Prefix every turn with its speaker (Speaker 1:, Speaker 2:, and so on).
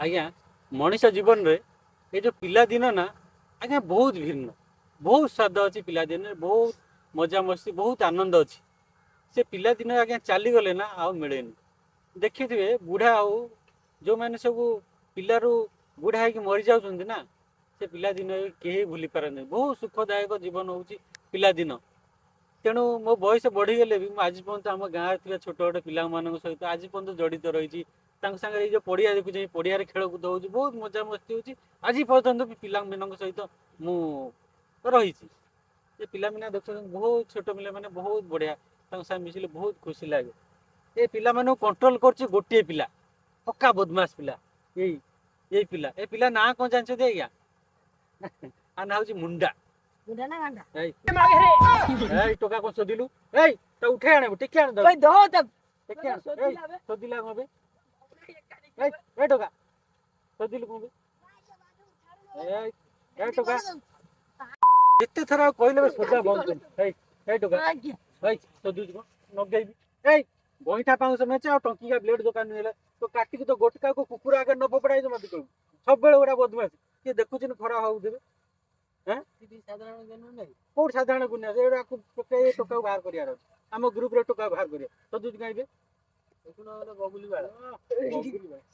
Speaker 1: ଆଜ୍ଞା, ମଣିଷ ଜୀବନରେ ଏ ଯେଉଁ ପିଲାଦିନ ନା ଆଜ୍ଞା ବହୁତ ଭିନ୍ନ, ବହୁତ ସ୍ୱାଦ ଅଛି ପିଲାଦିନରେ, ବହୁତ ମଜାମସ୍ତି, ବହୁତ ଆନନ୍ଦ ଅଛି। ସେ ପିଲାଦିନ ଆଜ୍ଞା ଚାଲିଗଲେ ନା ଆଉ ମିଳେନି। ଦେଖିଥିବେ ବୁଢ଼ା ଆଉ ଯେଉଁମାନେ ସବୁ ପିଲାରୁ ବୁଢ଼ା ହେଇକି ମରିଯାଉଛନ୍ତି ନା, ସେ ପିଲାଦିନ କେହି ଭୁଲି ପାରନ୍ତିନି। ବହୁତ ସୁଖଦାୟକ ଜୀବନ ହେଉଛି ପିଲାଦିନ। ତେଣୁ ମୋ ବୟସ ବଢ଼ିଗଲେ ବି ମୁଁ ଆଜି ପର୍ଯ୍ୟନ୍ତ ଆମ ଗାଁରେ ଥିବା ଛୋଟ ଛୋଟ ପିଲାମାନଙ୍କ ସହିତ ଆଜି ପର୍ଯ୍ୟନ୍ତ ଜଡ଼ିତ ରହିଛି। ତାଙ୍କ ସାଙ୍ଗରେ ଏଇ ଯେଉଁ ପଡ଼ିଆ ଦେଖୁଛି, ଏଇ ପଡ଼ିଆରେ ଖେଳକୁଦ ହେଉଛି, ବହୁତ ମଜାମସ୍ତି ହେଉଛି। ଆଜି ପର୍ଯ୍ୟନ୍ତ ବି ପିଲାମାନଙ୍କ ସହିତ ମୁଁ ରହିଛି। ଏ ପିଲାମାନେ ଦେଖୁଛନ୍ତି, ବହୁତ ଛୋଟ ପିଲାମାନେ, ବହୁତ ବଢ଼ିଆ, ତାଙ୍କ ସାଙ୍ଗେ ମିଶିଲେ ବହୁତ ଖୁସି ଲାଗେ। ଏ ପିଲାମାନଙ୍କୁ କଣ୍ଟ୍ରୋଲ କରୁଛି ଗୋଟିଏ ପିଲା, ପକ୍କା ବଦମାସ ପିଲା। ଏଇ ପିଲା, ଏ ପିଲା ନାଁ କ'ଣ ଜାଣିଛନ୍ତି ଆଜ୍ଞା? ଆ ନାଁ ହେଉଛି ମୁଣ୍ଡା।
Speaker 2: ବୁଢା ନା ଗାଣ୍ଡା?
Speaker 1: ଏଇ ଏଇ ଟୋକା, କଣ ଶୋଧିଲୁ? ଏଇ ତା ଉଠେଇ ଆଣିବୁ, ଟିକେ ଆଣ ତାକୁ।
Speaker 2: ଓଇ ଦହ ତାକୁ।
Speaker 1: ଟିକେ ଆଣ। ଏଇ, ଶୋଧିଲା କଣ ବେ? ଏଇ ଏଇ ଟୋକା, ଶୋଧିଲୁ କଣ ବେ? ଏଇ ଏଇ ଟୋକା, ଏତେ ଥର ଆଉ କହିଲେ ସୋଦା ବନ୍ଦ କର। ଏଇ ଏଇ ଟୋକା।
Speaker 2: ଆଜ୍ଞା।
Speaker 1: ଏଇ, ଶୋଧୁଛୁ କଣ? ନଗେଇବି। ଏଇ ଗଇଁଠା ପାଉଁଶ ମେଞ୍ଚେ ଆଉ ଟଙ୍କିକା ବ୍ଲେଡ୍ ଦୋକାନ ନେଲେ ତ କାଟିକି ତ ଗୋଟକାକୁ କୁକୁର ଆଗରେ ନ ଫୋପଡ଼ାଇ ମତେ କହିବୁ। ସବୁବେଳେ ଗୋଟା ବଦମାସ। କିଏ ଦେଖୁଛି ନା ଖରା ହଉଥିବେ?
Speaker 2: ସାଧାରଣ ଜ୍ଞାନ ନାହିଁ।
Speaker 1: କୋଉଠି ସାଧାରଣ ଗୁଣିଆ? ଏଗୁଡ଼ାକୁ ପକେଇ ଟୋକାକୁ ବାହାର କରିବାର ଅଛି। ଆମ ଗ୍ରୁପରେ ଟୋକା ବାହାର କରିବା। ଶୋଧୁଛୁ କାଇଁ ବେ?
Speaker 2: ଦେଖୁନ ବଗୁଲି ବାଳ।
Speaker 1: ବଗୁଲି ବାଳ।